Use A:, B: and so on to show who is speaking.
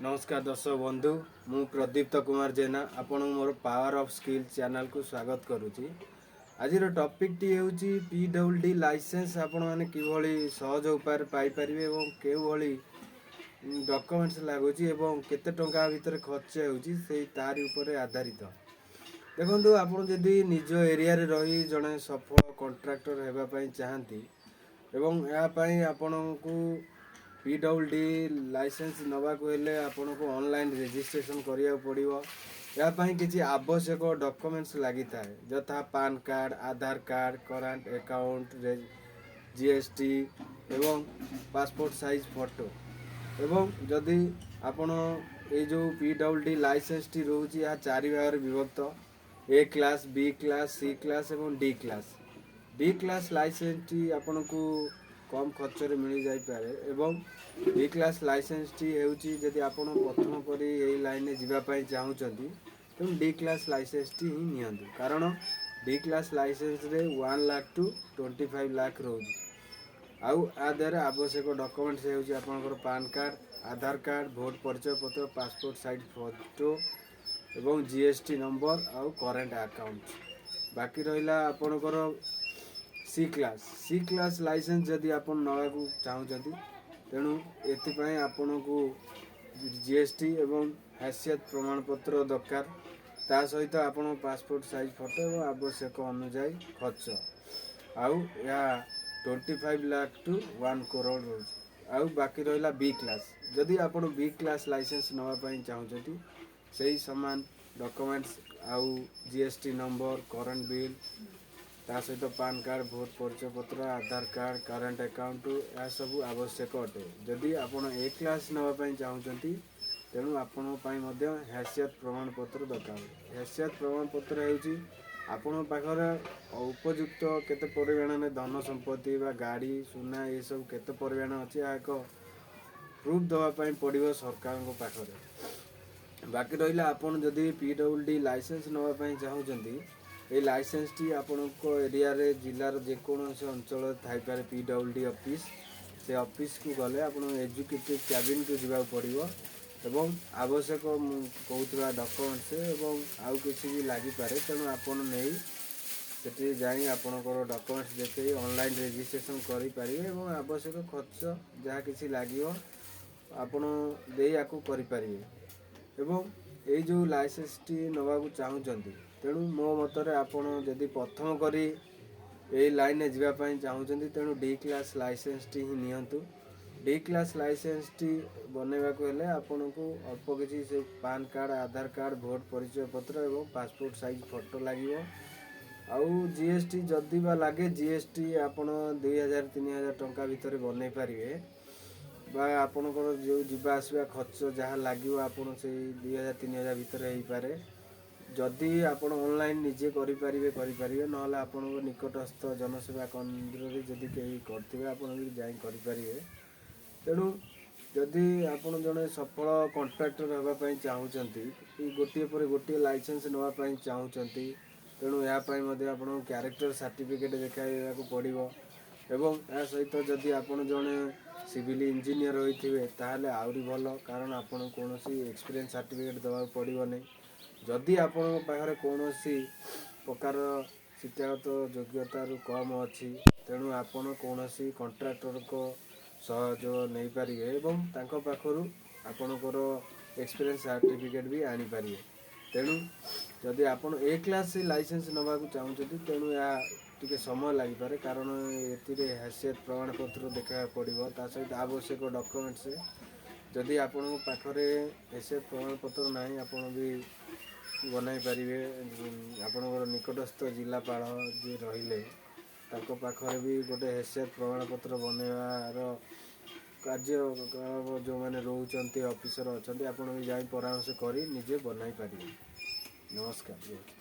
A: ନମସ୍କାର ଦର୍ଶକ ବନ୍ଧୁ, ମୁଁ ପ୍ରଦୀପ୍ତ କୁମାର ଜେନା ଆପଣଙ୍କୁ ମୋର ପାୱାର ଅଫ୍ ସ୍କିଲ୍ ଚ୍ୟାନେଲକୁ ସ୍ୱାଗତ କରୁଛି। ଆଜିର ଟପିକ୍ଟି ହେଉଛି ପିଡବ୍ଲ୍ୟୁଡି ଲାଇସେନ୍ସ ଆପଣମାନେ କିଭଳି ସହଜ ଉପାୟରେ ପାଇପାରିବେ ଏବଂ କେଉଁଭଳି ଡକୁମେଣ୍ଟସ୍ ଲାଗୁଛି ଏବଂ କେତେ ଟଙ୍କା ଭିତରେ ଖର୍ଚ୍ଚ ହେଉଛି, ସେଇ ତାରି ଉପରେ ଆଧାରିତ। ଦେଖନ୍ତୁ, ଆପଣ ଯଦି ନିଜ ଏରିଆରେ ରହି ଜଣେ ସଫଳ କଣ୍ଟ୍ରାକ୍ଟର ହେବା ପାଇଁ ଚାହାନ୍ତି ଏବଂ ଏହା ପାଇଁ ଆପଣଙ୍କୁ ପିଡବ୍ଲ୍ୟୁଡି ଲାଇସେନ୍ସ ନେବାକୁ ହେଲେ ଆପଣଙ୍କୁ ଅନଲାଇନ୍ ରେଜିଷ୍ଟ୍ରେସନ୍ କରିବାକୁ ପଡ଼ିବ। ଏହା ପାଇଁ କିଛି ଆବଶ୍ୟକ ଡକୁମେଣ୍ଟସ୍ ଲାଗିଥାଏ, ଯଥା ପାନ୍ କାର୍ଡ଼, ଆଧାର କାର୍ଡ଼, କରେଣ୍ଟ ଆକାଉଣ୍ଟ, ଜିଏସ୍ଟି ଏବଂ ପାସପୋର୍ଟ ସାଇଜ୍ ଫଟୋ। ଏବଂ ଯଦି ଆପଣ ଏଇ ଯେଉଁ ପିଡବ୍ଲ୍ୟୁଡି ଲାଇସେନ୍ସଟି ରହୁଛି, ଏହା ଚାରି ଭାଗରେ ବିଭକ୍ତ: ଏ କ୍ଲାସ୍, ବି କ୍ଲାସ୍, ସି କ୍ଲାସ୍ ଏବଂ ଡି କ୍ଲାସ୍। ଡି କ୍ଲାସ୍ ଲାଇସେନ୍ସଟି ଆପଣଙ୍କୁ କମ୍ ଖର୍ଚ୍ଚରେ ମିଳିଯାଇପାରେ ଏବଂ ବି କ୍ଲାସ୍ ଲାଇସେନ୍ସଟି ହେଉଛି, ଯଦି ଆପଣ ପ୍ରଥମ କରି ଏଇ ଲାଇନରେ ଯିବା ପାଇଁ ଚାହୁଁଛନ୍ତି, ତେଣୁ ଡି କ୍ଲାସ୍ ଲାଇସେନ୍ସଟି ହିଁ ନିଅନ୍ତୁ, କାରଣ D class ଲାଇସେନ୍ସରେ 1 lakh to 25 lakh ରହୁଛି। ଆଉ ଆ ଦେହରେ ଆବଶ୍ୟକ ଡକୁମେଣ୍ଟସ୍ ହେଉଛି ଆପଣଙ୍କର ପାନ୍ କାର୍ଡ଼, ଆଧାର କାର୍ଡ଼, ଭୋଟ ପରିଚୟ ପତ୍ର, ପାସପୋର୍ଟ ସାଇଜ୍ ଫଟୋ ଏବଂ ଜିଏସ୍ଟି ନମ୍ବର ଆଉ କରେଣ୍ଟ ଆକାଉଣ୍ଟ। ବାକି ରହିଲା ଆପଣଙ୍କର C class. C class licence ଯଦି ଆପଣ ନେବାକୁ ଚାହୁଁଛନ୍ତି, ତେଣୁ ଏଥିପାଇଁ ଆପଣଙ୍କୁ ଜିଏସ୍ଟି ଏବଂ ହାସିୟତ ପ୍ରମାଣପତ୍ର ଦରକାର। ତା ସହିତ ଆପଣ ପାସପୋର୍ଟ ସାଇଜ୍ ଫଟୋ ଏବଂ ଆବଶ୍ୟକ ଅନୁଯାୟୀ ଖର୍ଚ୍ଚ। ଆଉ ଏହା 25 lakh to 1 crore ରହୁଛି। ଆଉ ବାକି ରହିଲା ବି କ୍ଲାସ୍। ଯଦି ଆପଣ ବି କ୍ଲାସ୍ ଲାଇସେନ୍ସ ନେବା ପାଇଁ ଚାହୁଁଛନ୍ତି, ସେଇ ସମାନ ଡକୁମେଣ୍ଟସ୍ ଆଉ ଜିଏସ୍ଟି ନମ୍ବର, କରେଣ୍ଟ ବିଲ୍, ତା ସହିତ ପାନ୍ କାର୍ଡ଼, ଭୋଟ ପରିଚୟ ପତ୍ର, ଆଧାର କାର୍ଡ଼, କରେଣ୍ଟ ଆକାଉଣ୍ଟ, ଏହା ସବୁ ଆବଶ୍ୟକ ଅଟେ। ଯଦି ଆପଣ ଏ କ୍ଲାସ୍ ନେବା ପାଇଁ ଚାହୁଁଛନ୍ତି, ତେଣୁ ଆପଣଙ୍କ ପାଇଁ ମଧ୍ୟ ହାସିୟତ ପ୍ରମାଣପତ୍ର ଦରକାର। ହାସିୟତ ପ୍ରମାଣପତ୍ର ହେଉଛି ଆପଣଙ୍କ ପାଖରେ ଉପଯୁକ୍ତ କେତେ ପରିମାଣରେ ଧନ ସମ୍ପତ୍ତି ବା ଗାଡ଼ି, ସୁନା, ଏସବୁ କେତେ ପରିମାଣ ଅଛି, ଏହା ଏକ ପ୍ରୁଫ୍ ଦେବା ପାଇଁ ପଡ଼ିବ ସରକାରଙ୍କ ପାଖରେ। ବାକି ରହିଲା, ଆପଣ ଯଦି ପିଡବ୍ଲ୍ୟୁଡି ଲାଇସେନ୍ସ ନେବା ପାଇଁ ଚାହୁଁଛନ୍ତି, ଏଇ ଲାଇସେନ୍ସଟି ଆପଣଙ୍କ ଏରିଆରେ, ଜିଲ୍ଲାର ଯେକୌଣସି ଅଞ୍ଚଳରେ ଥାଇପାରେ ପିଡବ୍ଲ୍ୟୁଡି ଅଫିସ୍। ସେ ଅଫିସକୁ ଗଲେ ଆପଣ ଏକ୍ଜିକ୍ୟୁଟିଭ୍ କ୍ୟାବିନ୍କୁ ଯିବାକୁ ପଡ଼ିବ ଏବଂ ଆବଶ୍ୟକ ମୁଁ କହୁଥିବା ଡକୁମେଣ୍ଟସ୍ ଏବଂ ଆଉ କିଛି ବି ଲାଗିପାରେ। ତେଣୁ ଆପଣ ନେଇ ସେଠି ଯାଇ ଆପଣଙ୍କର ଡକୁମେଣ୍ଟସ୍ ଦେଖେଇ ଅନଲାଇନ୍ ରେଜିଷ୍ଟ୍ରେସନ୍ କରିପାରିବେ ଏବଂ ଆବଶ୍ୟକ ଖର୍ଚ୍ଚ ଯାହା କିଛି ଲାଗିବ, ଆପଣ ଦେଇ ଆକୁ କରିପାରିବେ। ଏବଂ ଏଇ ଯେଉଁ ଲାଇସେନ୍ସଟି ନେବାକୁ ଚାହୁଁଛନ୍ତି, ତେଣୁ ମୋ ମତରେ ଆପଣ ଯଦି ପ୍ରଥମ କରି ଏଇ ଲାଇନରେ ଯିବା ପାଇଁ ଚାହୁଁଛନ୍ତି, ତେଣୁ ଡି କ୍ଲାସ୍ ଲାଇସେନ୍ସଟି ହିଁ ନିଅନ୍ତୁ। ଡି କ୍ଲାସ୍ ଲାଇସେନ୍ସଟି ବନେଇବାକୁ ହେଲେ ଆପଣଙ୍କୁ ଅଳ୍ପ କିଛି ସେ ପାନ୍ କାର୍ଡ଼, ଆଧାର କାର୍ଡ଼, ଭୋଟ ପରିଚୟ ପତ୍ର ଏବଂ ପାସପୋର୍ଟ ସାଇଜ୍ ଫଟୋ ଲାଗିବ। ଆଉ ଜିଏସ୍ଟି ଯଦି ବା ଲାଗେ, ଜିଏସ୍ଟି ଆପଣ 2000 3000 ଟଙ୍କା ଭିତରେ ବନେଇ ପାରିବେ ବା ଆପଣଙ୍କର ଯେଉଁ ଯିବା ଆସିବା ଖର୍ଚ୍ଚ ଯାହା ଲାଗିବ, ଆପଣ ସେଇ 2000 3000 ଭିତରେ ହେଇପାରେ। ଯଦି ଆପଣ ଅନଲାଇନ୍ ନିଜେ କରିପାରିବେ, କରିପାରିବେ, ନହେଲେ ଆପଣଙ୍କ ନିକଟସ୍ଥ ଜନସେବା କେନ୍ଦ୍ରରେ ଯଦି କେହି କରିଥିବେ, ଆପଣ ବି ଯାଇ କରିପାରିବେ। ତେଣୁ ଯଦି ଆପଣ ଜଣେ ସଫଳ କଣ୍ଟ୍ରାକ୍ଟର ହେବା ପାଇଁ ଚାହୁଁଛନ୍ତି କି ଗୋଟିଏ ପରେ ଗୋଟିଏ ଲାଇସେନ୍ସ ନେବା ପାଇଁ ଚାହୁଁଛନ୍ତି, ତେଣୁ ଏହା ପାଇଁ ମଧ୍ୟ ଆପଣଙ୍କୁ କ୍ୟାରେକ୍ଟର ସାର୍ଟିଫିକେଟ୍ ଦେଖାଇବାକୁ ପଡ଼ିବ। ଏବଂ ଏହା ସହିତ ଯଦି ଆପଣ ଜଣେ ସିଭିଲ୍ ଇଞ୍ଜିନିୟର ହୋଇଥିବେ, ତାହେଲେ ଆହୁରି ଭଲ, କାରଣ ଆପଣଙ୍କୁ କୌଣସି ଏକ୍ସପିରିଏନ୍ସ ସାର୍ଟିଫିକେଟ୍ ଦେବାକୁ ପଡ଼ିବ ନାହିଁ। ଯଦି ଆପଣଙ୍କ ପାଖରେ କୌଣସି ପ୍ରକାର ଶିକ୍ଷାଗତ ଯୋଗ୍ୟତାରୁ କମ୍ ଅଛି, ତେଣୁ ଆପଣ କୌଣସି କଣ୍ଟ୍ରାକ୍ଟରଙ୍କ ସହଯୋଗ ନେଇପାରିବେ ଏବଂ ତାଙ୍କ ପାଖରୁ ଆପଣଙ୍କର ଏକ୍ସପିରିଏନ୍ସ ସାର୍ଟିଫିକେଟ୍ ବି ଆଣିପାରିବେ। ତେଣୁ ଯଦି ଆପଣ ଏ କ୍ଲାସ୍ ଲାଇସେନ୍ସ ନେବାକୁ ଚାହୁଁଛନ୍ତି, ତେଣୁ ଏହା ଟିକେ ସମୟ ଲାଗିପାରେ, କାରଣ ଏଥିରେ ହାସିୟତ ପ୍ରମାଣପତ୍ର ଦେଖାଇବାକୁ ପଡ଼ିବ, ତା ସହିତ ଆବଶ୍ୟକ ଡକୁମେଣ୍ଟସ୍। ଯଦି ଆପଣଙ୍କ ପାଖରେ ହାସିୟତ ପ୍ରମାଣପତ୍ର ନାହିଁ, ଆପଣ ବି ବନାଇ ପାରିବେ। ଆପଣଙ୍କର ନିକଟସ୍ଥ ଜିଲ୍ଲାପାଳ ଯିଏ ରହିଲେ, ତାଙ୍କ ପାଖରେ ବି ଗୋଟେ ହାସିୟତ ପ୍ରମାଣପତ୍ର ବନେଇବାର କାର୍ଯ୍ୟ ଯେଉଁମାନେ ରହୁଛନ୍ତି, ଅଫିସର ଅଛନ୍ତି, ଆପଣ ବି ଯାଇ ପରାମର୍ଶ କରି ନିଜେ ବନାଇ ପାରିବେ। ନମସ୍କାର।